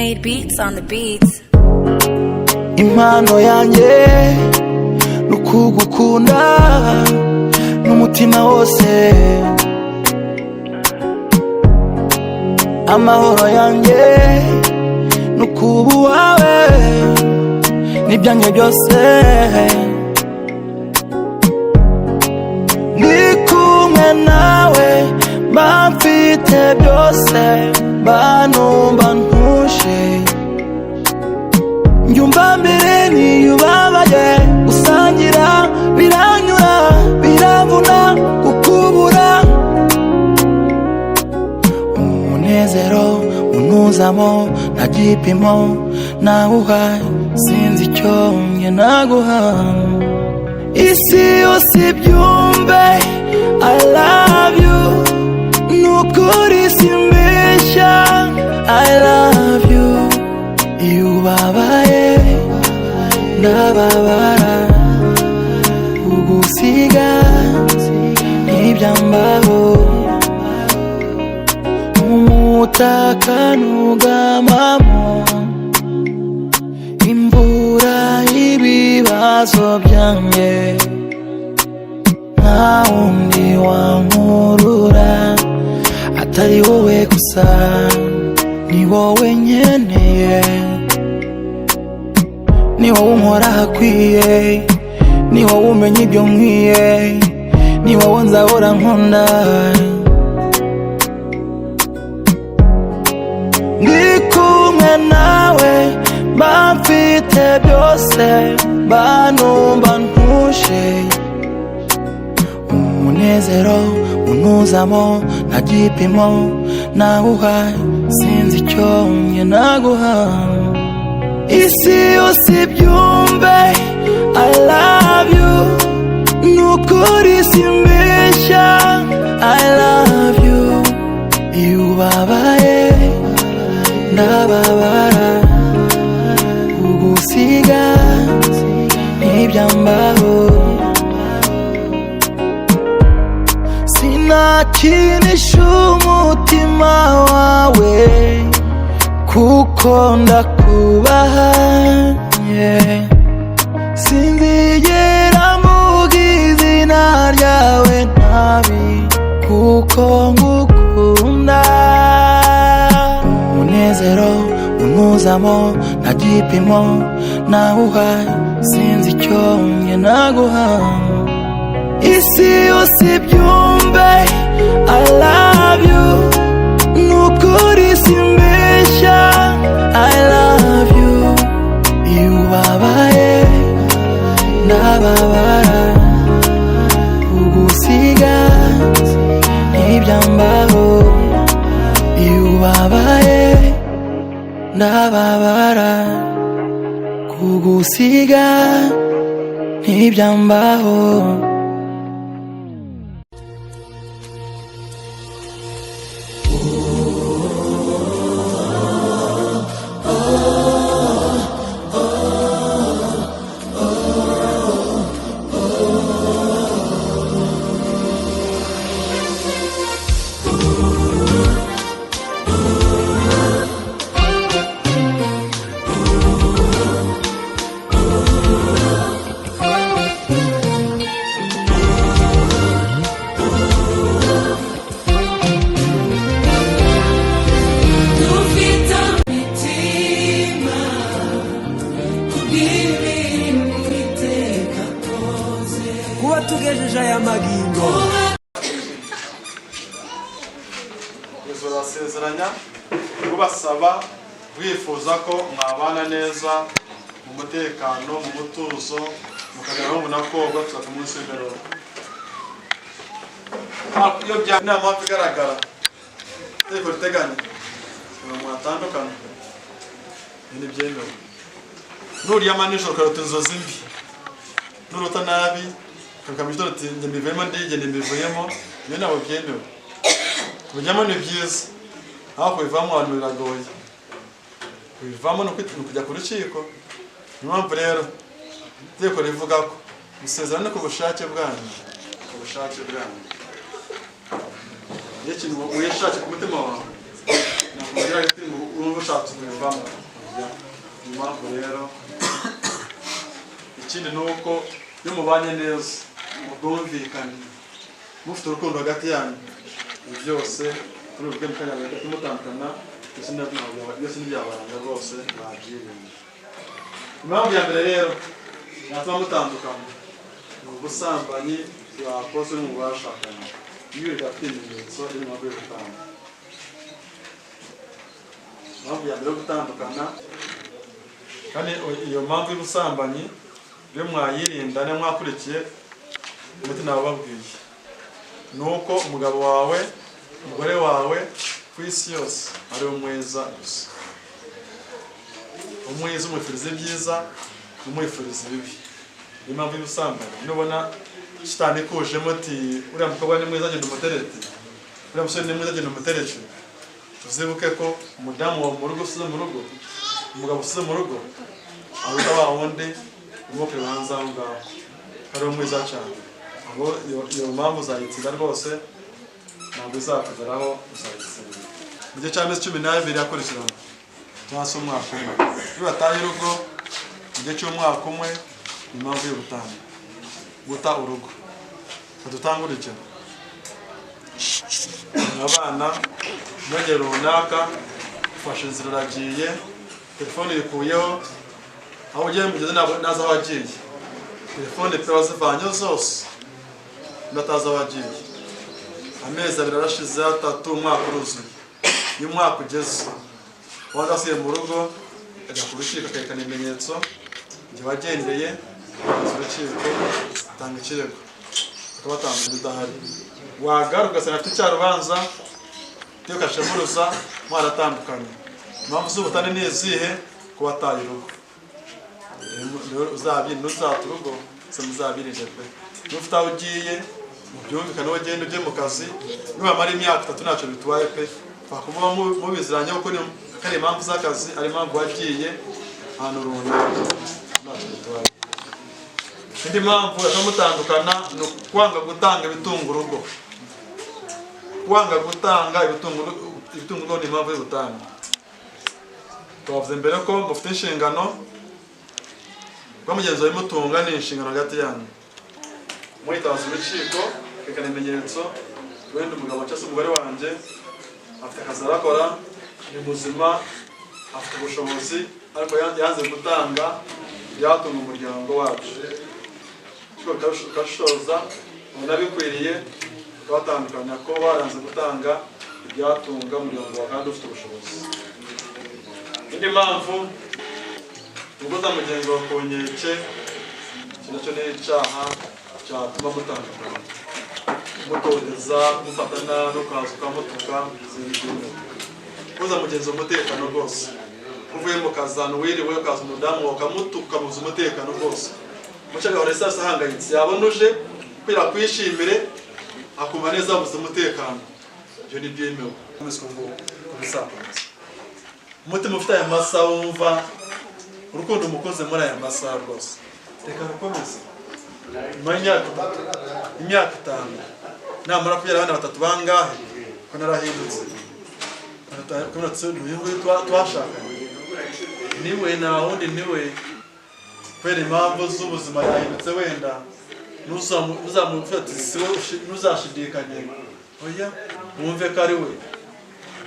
Made beats on the beats. Impano yanjye ni ukugukunda n'umutima wose. Amahoro yanjye ni ukuba uwawe n'ibyanjye byose. Ndi kumwe nawe mba mfite byose, mba numva ntuje. Njyumva mbere niyo ubabaye, gusangira biranyura, biravuna kukubura. Umunezero unuzamo nta gipimo nawuha, sinzi icyo njye naguha. Isi yose ibyumve, I love you. Nukuri simbeshya, I love you. Iyo ubabaye ndababara, ugusiga ntibyambaho. Umutaka ntugamamo imvura y'ibibazo byanjye, nta wundi wankurura atari wowe gusa, ni wowe nkeneye, ni wowe unkora ahakwiye, ni wowe umenya ibyo nkwiye, ni wowe nzahora nkunda. Ndi kumwe nawe mba mfite byose, mba numva ntuje. Umunezero unuzamo nta gipimo nawuha, sinzi icyo njye naguha. Isi yose ibyumve, I love you. Nukuri simbeshya, I love you. Iyo ubabaye ndababara, ugusiga ntibyambaho. Sinakinisha umutima wawe kuko ndakubaha, yeah. Sinzigera mvuga izina ryawe nabi kuko ngukunda. Umunezero unuzamo nta gipimo nawuha, sinzi icyo njye naguha. Isi yose ibyumve, I love you. Nukuri simbeshya, I love you. Iyo ubabaye ndababara, ugusiga ntibyambaho. Iyo ubabaye ndababara, kugusiga ntibyambaho. Dufite imitima kubw'imirimo Uwiteka akoze. Kuba tugejeje aya magingo. Urasezeranya rubasaba rwifuza ko mwabana neza mu mutekano, mu mutuzo, mukageraho munakobwa tuza ku munsi w'imperuka. Iyo bya nta mpamvu igaragara itegeko riteganya ngo mwatandukana, ibi ntibyemewe. Nuryama nijoro ukarota inzozi mbi, nurota nabi ukabyuka mu gitondo uti njye mbivuyemo, ndigende mbivuyemo, ibyo ntabwo byemewe. Kubijyamo ni byiza, aho kubivamo abantu biragoye. Kubivamo ni ukujya ku rukiko. Niyo mpamvu rero itegeko rivuga ko gusezerana ni ku bushake bwanyu, ku bushake bwanyu. Iyo ikintu wishakiye ku mutima wawe, nakubwira ati ngo Wumva ushatse kubivamo. Niyo mpamvu rero ikindi ni uko iyo mubanye neza mu bwumvikane, mufite urukundo hagati yanyu, ibi byose turi buvuge mu kanya gato, mutandukana byose ntibyabaranga rwose, mwabyirinda. Impamvu ya mbere rero yatuma mutandukana ni ubusambanyi bwakozwe mu bashakanye. Iyo bidafite ibimenyetso y'impamvu yo gutandukana, impamvu ya mbere yo gutandukana. Kandi iyo mpamvu y'ubusambanyi iyo mwayirinda niyo mwakurikiye umuti nabababwiye, ni uko umugabo wawe, umugore wawe ku isi yose ari umwiza gusa. Umwiza umwifuriza ibyiza, umwifuriza ibibi. Niyo mpamvu y'ubusambanyi, nubona shitani ikujemo ati uriya mukobwa ni mwiza genda umuterete, uriya musore ni mwiza genda umuterete, uzibuke ko umudamu wawe mu rugo usize mu rugo, umugabo usize mu rugo aruta wa wundi urimo kureba hanze aho ngaho ari mwiza cyane. Aho iyo mpamvu uzayitsinda rwose, ntabwo izakugeraho, uzayitsinda mu gihe cy'amezi 12 akurikirana cyangwa se umwaka umwe. Iyo bataye urugo mu gihe cy'umwaka umwe, ni impamvu y'ubutane, guta urugo. Dutanga urugero, abana nongera runaka ufashe inzira uragiye, telefone uyikuyeho, aho ugiye mugeze ntazi aho agiye, telefone pe wazivanye zose, ndatazi aho agiye. Amezi 2 arashize, 3, umwaka uruzuye. Iyo umwaka ugeze waba asigaye mu rugo, ajya ku rukiko akerekana ibimenyetso igihe wagendeye, akaza urukiko atanga ikirego, akabatanga udahari, wagaruka ugasanga afite icyarubanza iyo kashemuruza mwaratandukanye. Impamvu z'ubutane ni izihe? Kuba ataye urugo. Uzabyirinda, uzata urugo se muzabirinde pe. Niba ufite aho ugiye mubyumvikane, wowe ugenda ujye mu kazi, nibamara imyaka 3 ntacyo bitwaye pe, twakuvuga mubiziranye kuko ari impamvu z'akazi, ari impamvu wagiye ahantu runaka, ntacyo bitwaye. Indi mpamvu yatuma mutandukana ni ukwanga gutanga ibitunga urugo. Kwanga gutanga ibitunga urugo ni impamvu y'ubutane. Twavuze mbere ko mufite inshingano, kuba mugenzi wawe mutunga ni inshingano hagati yanyu. Mwitabaza urukiko kerekana ibimenyetso, wenda umugabo cyangwa se umugore wanjye afite akazi arakora, ni muzima, afite ubushobozi, ariko yanze gutanga ibyatunga umuryango wacu. Ukashoza ubona bikwiriye ukabatandukanya ko baranze gutanga ibyatunga umuryango wawe kandi ufite ubushobozi. Indi mpamvu, uguta mugenzi wawe ku nkeke, iki nacyo ni icyaha cyatuma mutandukana. Mutoteza, mufata nabi, ukaza ukamutuka, kubuza mugenzi umutekano rwose. Uvuye mu kazi ahantu wiriwe, ukaza umudamu wawe ukamutuka, ukamubuza umutekano rwose. Muce agahora wese ahangayitse, yabona uje kugira kwishimire akumva neza abuze umutekano. Ibyo ntibyemewe. Umutima ufite aya masaha, wumva urukundo umukunze muri aya masaha rwose, reka rukomeze. Nyuma y'imyaka 3, imyaka 5, namara kubyara abana 3 bangahe, ko narahindutse, uyu nguyu twashakanye niwe, nta wundi niwe, kubera impamvu z'ubuzima yahindutse, wenda ntuzamufate, ntuzashidikanye, oya, wumve ko ari we.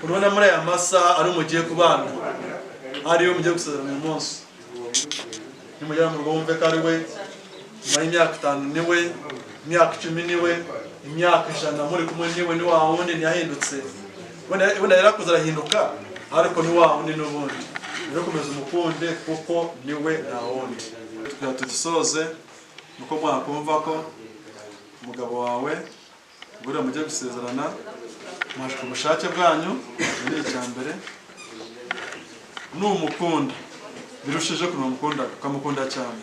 Urabona muri aya masaha ari mugiye kubana, ariyo mugiye gusezerana uyu munsi, nimugera mu rugo wumve ko ari we. Nyuma y'imyaka 5 niwe, imyaka 10 niwe, imyaka 100 muri kumwe niwe, ni wa wundi ntiyahindutse. Wenda yarakuze arahinduka, ariko ni wa wundi n'ubundi. Rero komeza umukunde kuko niwe, nta wundi. Kugira tugisoze, nuko mwakumva ko umugabo wawe buriya mugiye gusezerana mwaje ku bushake bwanyu, ni icya mbere. Numukunda birushijeho ukuntu wamukunda, ukamukunda cyane,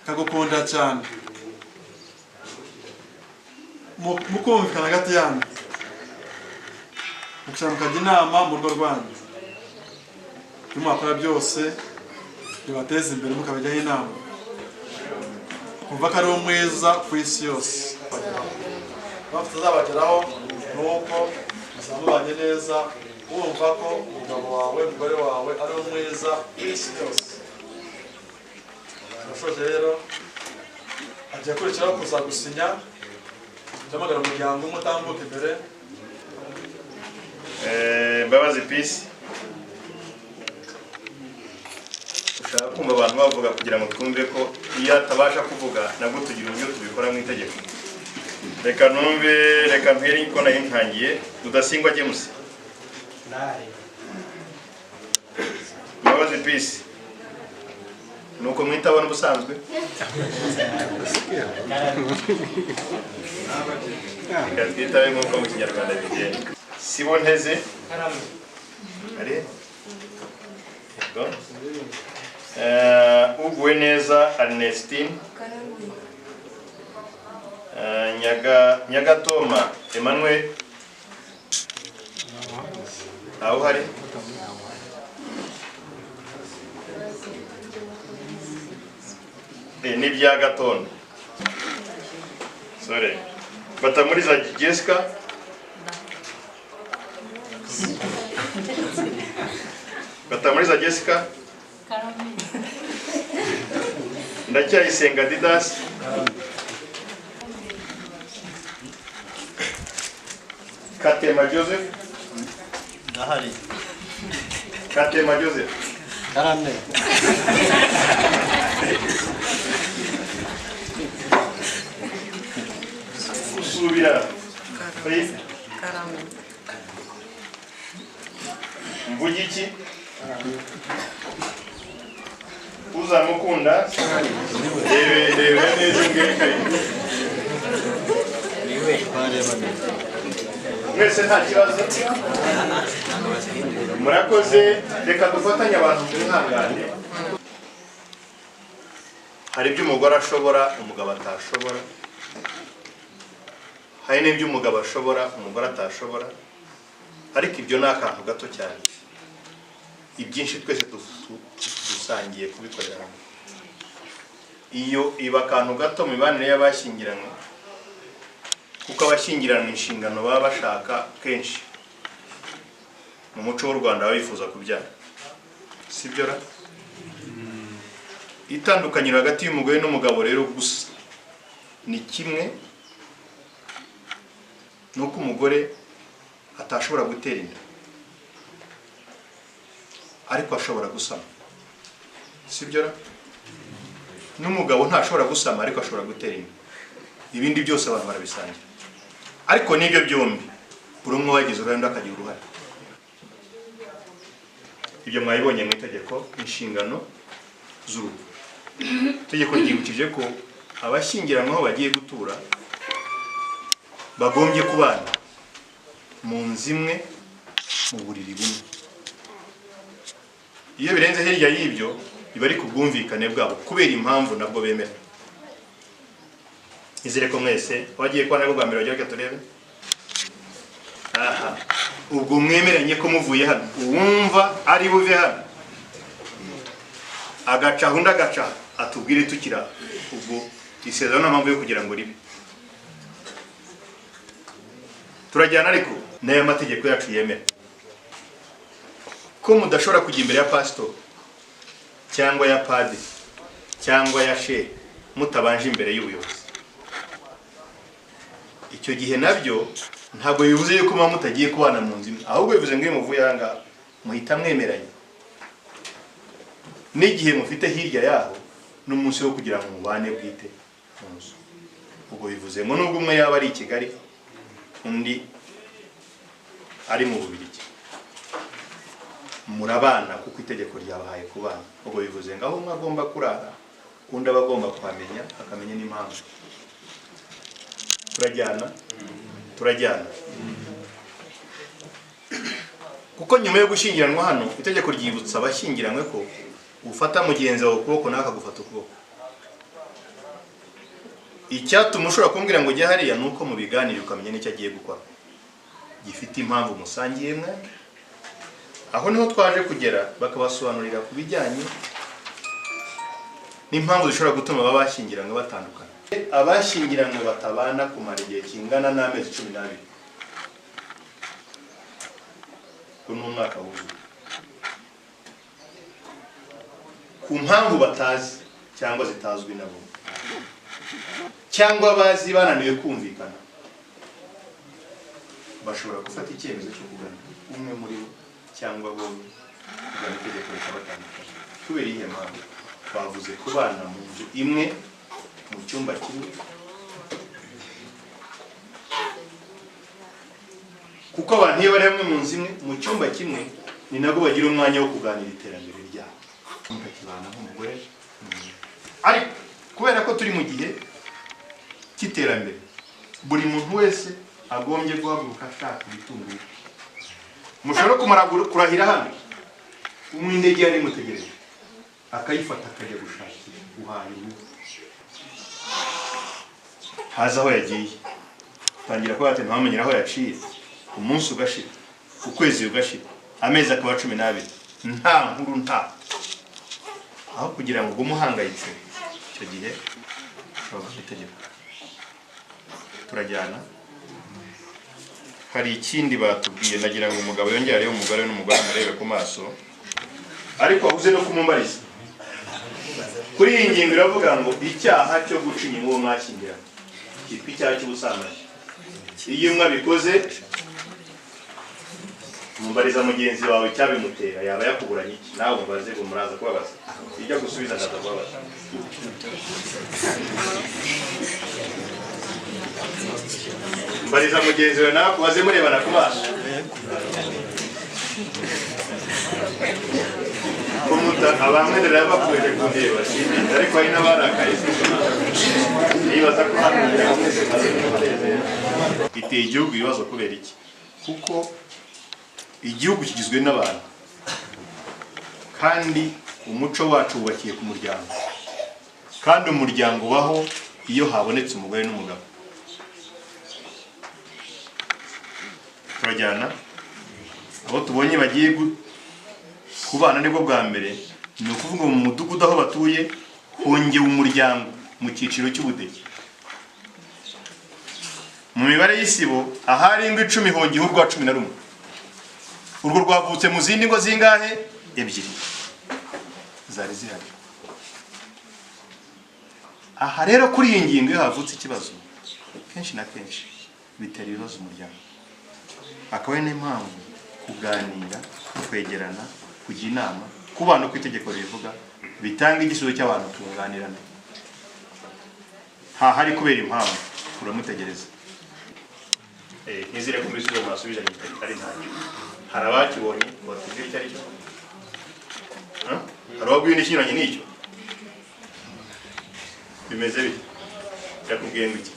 akagukunda cyane, mukumvikana hagati yanyu, mukicara mukajya inama mu rugo rwanyu, ibyo mwakora byose bibateza imbere mukabijyaho inama, kumva ko ari mwiza ku isi yose. Impamvu tuzabageraho ni uko muzaba mubanye neza. Wumva ko umugabo wawe, umugore wawe ari we mwiza w'isi yose. Turashoje rero, agiye akurikiraho kuza gusinya. Ndahamagara umuryango umwe utambuka imbere. Mbabazi Peace, ushaka kumva abantu bavuga kugira ngo twumve ko iyo atabasha kuvuga nabwo tugira uburyo tubikora mu itegeko. Reka numve, reka mpere ko nari ntangiye. Rudasingwa James. Mbabazi Peace, nuko mwitaba n'ubusanzwe. Reka twitabe nk'uko mu Kinyarwanda bigenda. Sibo nteze. Ari? Yego. Uguwe neza Ernestine. Nyagatoma Emmanuel. Aho hari? N'ibya Gatondo. Sorry. Batamuriza Jessica. Batamuriza Jessica. Ndacyayisenga Didas. Katema Joseph. Ndahari. Katema Joseph. Karame. Usubira. Karame. Mvugiki. Uzamukunda. Rebe rebe neza ingeke. Mwese nta kibazo. Murakoze, reka dufatanye abantu mwihangane. Hari ibyo umugore ashobora umugabo atashobora, hari n'ibyo umugabo ashobora umugore atashobora, ariko ibyo ni akantu gato cyane. Ibyinshi twese dusangiye kubikorera hamwe. Iyo iba akantu gato mu mibanire y'abashyingiranywe, kuko abashyingiranywe inshingano baba bashaka kenshi mu muco w'u Rwanda baba bifuza kubyara, sibyo ra? Itandukaniro hagati y'umugore n'umugabo rero gusa ni kimwe, nuko umugore atashobora gutera inda ariko ashobora gusama, sibyo ra? N'umugabo ntashobora gusama ariko ashobora gutera inda. Ibindi byose abantu barabisangira, ariko n'ibyo byombi buri umwe wagize uruhare undi akagira uruhare. Ibyo mwabibonye mu itegeko inshingano z'urugo. Itegeko ryibukije ko abashyingiranywe aho bagiye gutura bagombye kubana mu nzu imwe, mu buriri bumwe. Iyo birenze hirya y'ibyo biba ari ku bwumvikane bwabo kubera impamvu nabwo bemera. Izere ko mwese abagiye kubana bwa mbere bagira reka turebe. Aha, ubwo mwemeranye ko muvuye hano, uwumva ari buve hano agaca undi agaca atubwire tukira, ubwo isezerano nta mpamvu yo kugira ngo ribe. Turajyana ariko n'aya mategeko yacu yemera ko mudashobora kujya imbere ya pastor cyangwa ya padiri cyangwa ya shehe mutabanje imbere y'ubuyobozi. Icyo gihe nabyo ntabwo bivuze yuko muba mutagiye kubana mu nzu imwe, ahubwo bivuze ngo iyo muvuye aha ngaha muhita mwemeranya n'igihe mufite hirya yaho n'umunsi wo kugira ngo mubane bwite mu nzu. Ubwo bivuze ngo nubwo umwe yaba ari i Kigali undi ari mu Bubiligi, murabana kuko itegeko ryabahaye kubana. Ubwo bivuze ngo aho umwe agomba kurara undi aba agomba kuhamenya, akamenya n'impamvu. Turajyana, turajyana. Kuko nyuma yo gushyingiranwa hano itegeko ryibutsa abashyingiranywe ko ufata mugenzi wawe ukuboko nawe akagufata ukuboko. Icyatuma ushobora kumbwira ngo ujye hariya ni uko mubiganira ukamenya n'icyo agiye gukora gifite impamvu musangiye mwe. Aho niho twaje kugera bakabasobanurira ku bijyanye n'impamvu zishobora gutuma aba bashyingiranywe batandukana. Abashyingiranywe batabana kumara igihe kingana n'amezi 12. Ko ni umwaka wuzuye ku mpamvu batazi cyangwa zitazwi nabo cyangwa bazi bananiwe kumvikana, bashobora gufata icyemezo cyo kugana umwe muri bo cyangwa bombi, kugana itegeko rikabatandukanya. Kubera iyihe mpamvu? Bavuze kubana mu nzu imwe, mu cyumba kimwe, kuko abantu iyo bari hamwe mu nzu imwe, mu cyumba kimwe, ni nabwo bagira umwanya wo kuganira iterambere ryabo, mutakibana nk'umugore. Ariko kubera ko turi mu gihe cy'iterambere, buri muntu wese agombye guhaguruka ashaka ibitunguru. Mushobora kumara kurahira hano, umwe indege yari imutegereje akayifata akajya gushakira guhaha urugo, ntazi aho yagiye, tangira kuba ati ntawamenyera aho yaciye. Umunsi ugashira, ukwezi ugashira, amezi akaba 12, nta nkuru, nta aho. Kugira ngo ugume uhangayitse icyo gihe, ushobora gufata itegeko. Turajyana. Hari ikindi batubwiye, nagira ngo umugabo yongere arebe umugore, n'umugore amurebe ku maso, ariko ahuze no kumumariza. Kuri iyi ngingo iravuga ngo icyaha cyo guca inyuma uwo mwashyingiranywe cyitwa icyaha cy'ubusambanyi. Iyo umwe abikoze, mumbariza mugenzi wawe icyabimutera, yaba yakuburanye iki? Nawe umubaze ngo muraza kubabaza, ijya gusubiza ndaza kubabaza. Mbariza mugenzi wawe nawe akubaze murebana ku maso. Kumuta abamwe rero bakomeje kundeba, simbizi, ariko hari n'abarakaye, nibaza ko hano mwese maze kumunezero. Iteye igihugu ibibazo. Kubera iki? Kuko igihugu kigizwe n'abantu, kandi umuco wacu wubakiye ku muryango, kandi umuryango ubaho iyo habonetse umugore n'umugabo. Turajyana. Abo tubonye bagiye kubana nibwo bwa mbere, ni ukuvuga mu mudugudu aho batuye hongewe umuryango mu cyiciro cy'ubudehe. Mu mibare y'isibo, ahari ingo 10 hongewe urwa 11. Urwo rwavutse mu zindi ngo zingahe? Ebyiri zari zihari. Aha rero kuri iyi ngingo, iyo havutse ikibazo, kenshi na kenshi bitera ibibazo umuryango. Akaba ari niyo mpamvu kuganira, kwegerana, kujya inama, kubana uko itegeko ribivuga, bitanga igisubizo cy'abantu kunganirana. Ntahari kubera impamvu, uramutegereza. Nizere ko ibisubizo mwasubije ari ntacyo. Hari abakibonye batubwira icyo ari cyo? Hari uwabwiye n'ikinyuranye n'icyo? Bimeze bite? Yakubwiye ngo iki?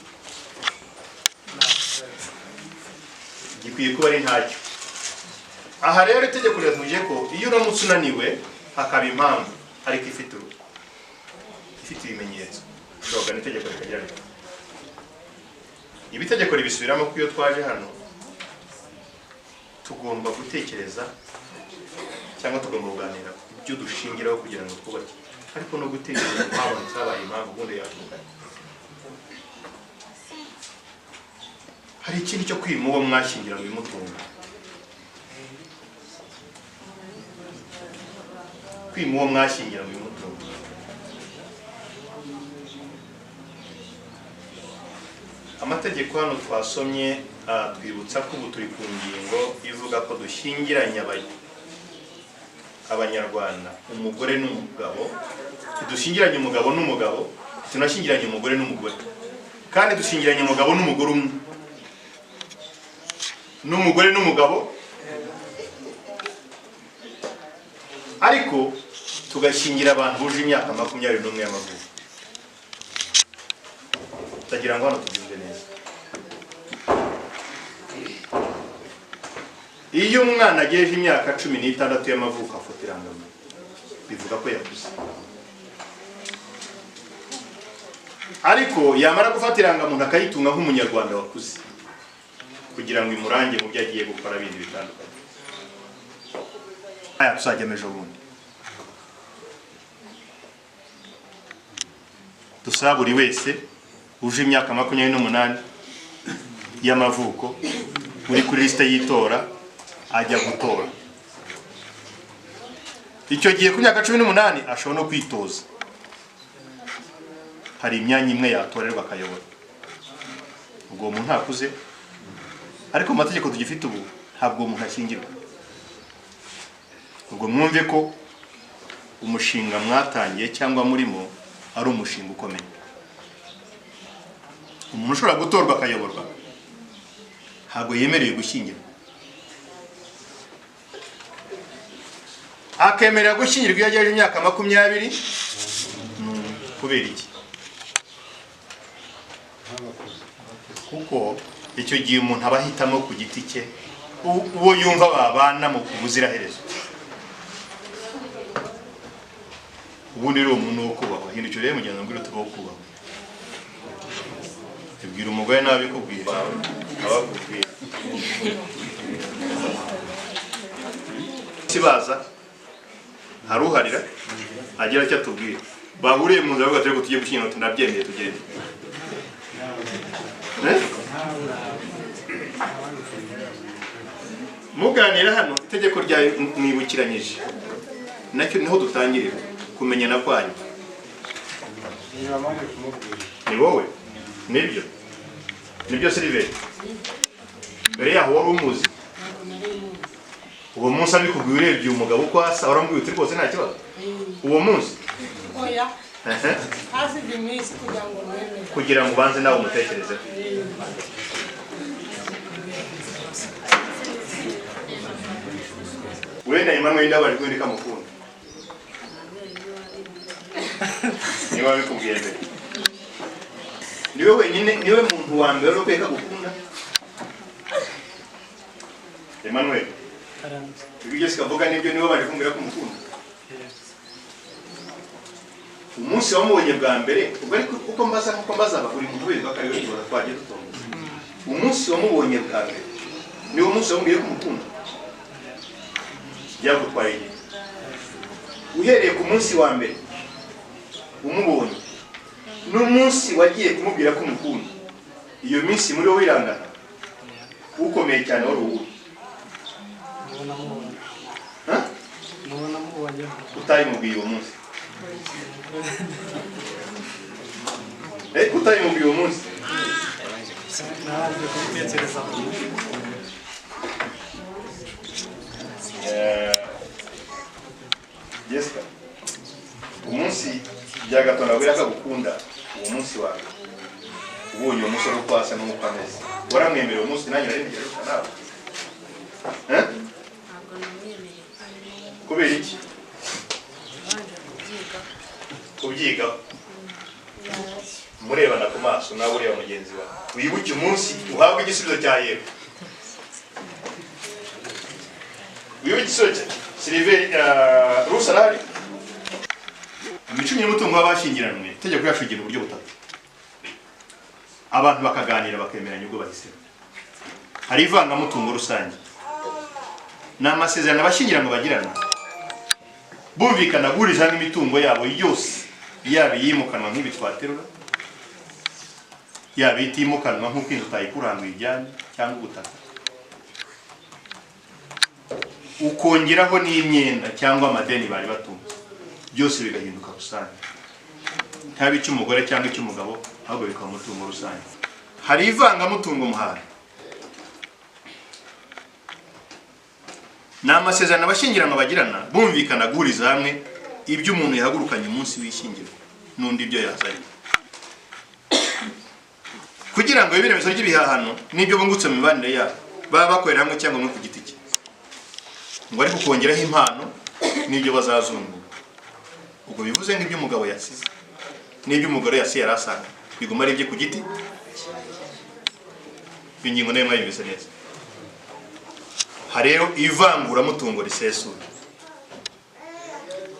Gikwiye kuba ari ntacyo. Aha rero itegeko riratubwiye ko iyo uramutse unaniwe hakaba impamvu ariko ifite urugo, ifite ibimenyetso, ushobora kugana itegeko rikagira riti. Ibi itegeko ribisubiramo ko iyo twaje hano tugomba gutekereza cyangwa tugomba kuganira ibyo dushingiraho kugira ngo twubake, ariko no gutekereza ngo habonetse habaye impamvu ubundi yatunganye. Hari ikindi cyo kwima uwo mwashyingiranywe ibimutunga. Kwima uwo mwashyingiranywe ibimutunga, amategeko hano twasomye twibutsa ko ubu turi ku ngingo ivuga ko dushyingiranye abanyarwanda umugore n'umugabo. Dushyingiranye umugabo n'umugabo, tunashyingiranye umugore n'umugore, kandi dushyingiranye umugabo n'umugore umwe, n'umugore n'umugabo, ariko tugashyingira abantu buje imyaka 21 y'amavuko. Ndagira ngo hano tubyumve neza. Iyo umwana agejeje imyaka 16 y'amavuko afata irangamuntu, bivuga ko yakuze. Ariko yamara gufata irangamuntu akayitunga nk'umunyarwanda wakuze, kugira ngo imurange mu byo agiye gukora bindi bitandukanye. Aya tuzajya ejo bundi. Dusaba buri wese uje imyaka 28 y'amavuko uri kuri lisite y'itora ajya gutora. Icyo gihe ku myaka 18 ashobora no kwitoza, hari imyanya imwe yatorerwa akayobora. Ubwo uwo muntu ntakuze, ariko mu mategeko tugifite ubu ntabwo uwo muntu ashyingirwa. Ubwo mwumve ko umushinga mwatangiye cyangwa murimo ari umushinga ukomeye. Umuntu ushobora gutorwa akayoborwa ntabwo yemerewe gushyingirwa, akemerera gushyingirwa iyo agejeje imyaka 20. Kubera iki? Kuko icyo gihe umuntu aba ahitamo ku giti cye uwo yumva babana mu buziraherezo. Ubundi rero umuntu wo kubahwa, hindukira urebe mugenzi wawe uti wo kubahwa, ibwira umugore nabi kubwira abakubwira kibaza haruharira agira icyo atubwira. Bahuriye mu nzira bavuga ati tujye gushyingirwa, tunabyemeye tugende. Muganira hano itegeko rya mwibukiranyije nacyo niho dutangirira kumenyana kwanyu. Ni wowe nibyo nibyo Silver, mbere yaho wari umuzi? Uwo munsi abikubwiye urebye umugabo uko asa warambwiye uti rwose nta kibazo uwo munsi? Oya, hashize iminsi kugira ngo mwemere, kugira ngo ubanze nawe umutekereze. Wenda Emmanuel ndabari kwenda kamukunda niba bikubwiye mbere, niwe wenyine, niwe muntu wa mbere uri kweka gukunda Emmanuel. Ibyo Jessica avuga nibyo, niwe bari kumbwira ko umukunda. Umunsi wamubonye bwa mbere, ubwo ariko uko mbaza nkuko mbaza buri muntu wese akariwe tubaza twagiye dutonda. Umunsi wamubonye bwa mbere niwo munsi wamubwiye ko umukunda, byagutwaye igihe. Uhereye ku munsi wa mbere umubonye n'umunsi wagiye kumubwira ko umukunda, iyo minsi muri wowe irangana, ukomeye cyane wari uwuhe? Utayimubwiye uwo munsi? Utayimubwiye uwo munsi? Jessica, umunsi Byagatonda abwira ko agukunda, uwo munsi wawe ubonye uwo musore uko asa n'uko ameze, waramwemerera uwo munsi? Nanjye nari ntegereje nawe. Ntabwo namwemereye. Kubera iki? Kubyigaho murebana ku maso, nawe ureba mugenzi wawe, wibuke umunsi uhabwa igisubizo cya yego. Wibuke igisubizo cya Silver Rusarari. Imicungire y'umutungo w'abashyingiranwe, itegeko ryacu rigira uburyo butatu. Abantu bakaganira bakemeranya ubwo bahisemo. Hari ivangamutungo rusange, ni amasezerano abashyingiranwe bagirana bumvikana guhuriza hamwe imitungo yabo yose, yaba iyimukanwa nk'ibi twaterura, yaba itimukanwa nk'uko inzu utayikura ngo uyijyane cyangwa ubutaka, ukongeraho n'imyenda cyangwa amadeni bari batunze, byose bigahinduka rusange, ntaba icy'umugore cyangwa icy'umugabo, ahubwo bikaba umutungo rusange. Hari ivangamutungo muhanda, ni amasezerano abashyingiranwa bagirana bumvikana guhuriza hamwe ibyo umuntu yahagurukanye umunsi w'ishyingirwa n'undi ibyo yazanye, kugira ngo ibiremezo ry'ibihahano n'ibyo bungutse mu mibanire yabo baba bakorera hamwe cyangwa umwe ku giti cye, ngo ariko kongeraho impano n'ibyo bazazungura. Ubwo bivuze ngo ibyo umugabo yasize n'ibyo umugore yasize yari asanga biguma ari ibye ku giti. Ingingo nayo mwayumvise neza. Hari rero ivanguramutungo risesuye.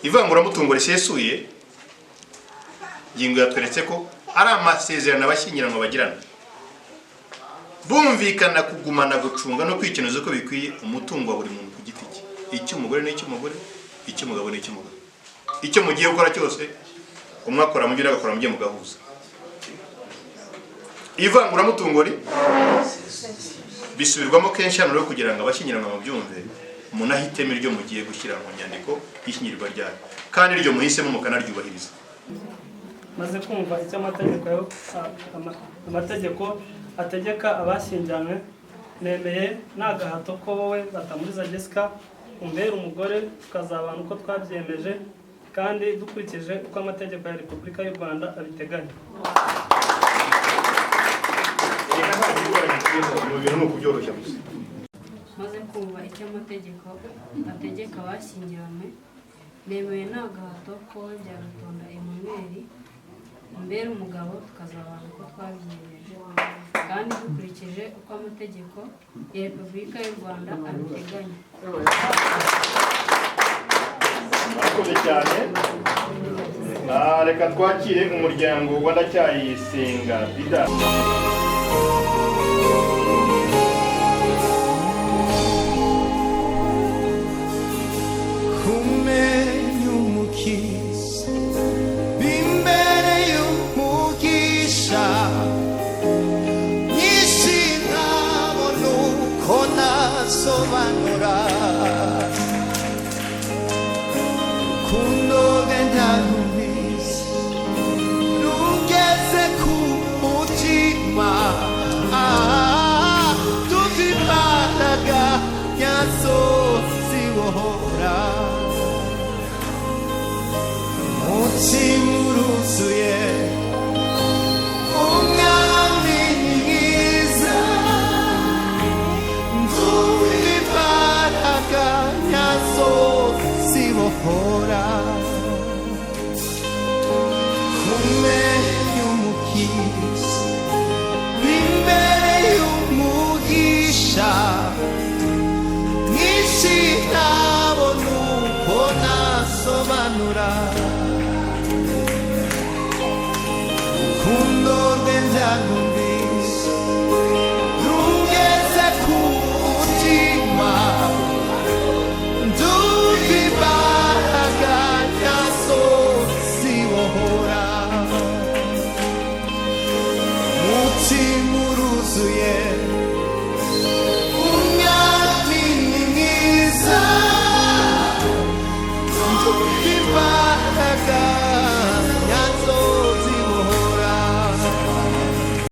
Ivanguramutungo risesuye, ingingo yatweretse ko ari amasezerano abashyingiranwa bagirana bumvikana kugumana, gucunga no kwikenuza uko bikwiye umutungo wa buri muntu ku giti cye, icy'umugore n'icy'umugore, icy'umugabo n'icy'umugabo. Icyo mugiye gukora cyose, umwe akora mu bye undi agakora mu bye, mugahuza. Ivanguramutungo bisubirwamo kenshi hano rero kugira ngo abashyingiranwa babyumve. Munahitemo iryo mugiye gushyira mu nyandiko y'ishyingirwa ryanyu, kandi iryo muhisemo mukanaryubahiriza. Maze kumva icyo amategeko ategeka abashyingiranywe, nemeye nta gahato ko wowe Batamuriza Jessica umbera umugore, tukazabana uko twabyemeje kandi dukurikije uko amategeko ya Repubulika y'u Rwanda abiteganya. Reka, nta kigoranye mu bintu, ni ukubyoroshya gusa. Maze kumva icyo amategeko ategeka abashyingiranywe, nemeye nta gahato ko wowe Byakatonda Emmanuel umbera umugabo, tukazabana uko twabyiyemeje kandi dukurikije uko amategeko ya Repubulika y'u Rwanda abiteganya. Murakoze cyane. Reka twakire umuryango wa Ndacyayisenga Dida. Kumenya Umukiza imbere y'umugisha nyinshi, ntabona uko nasobanura.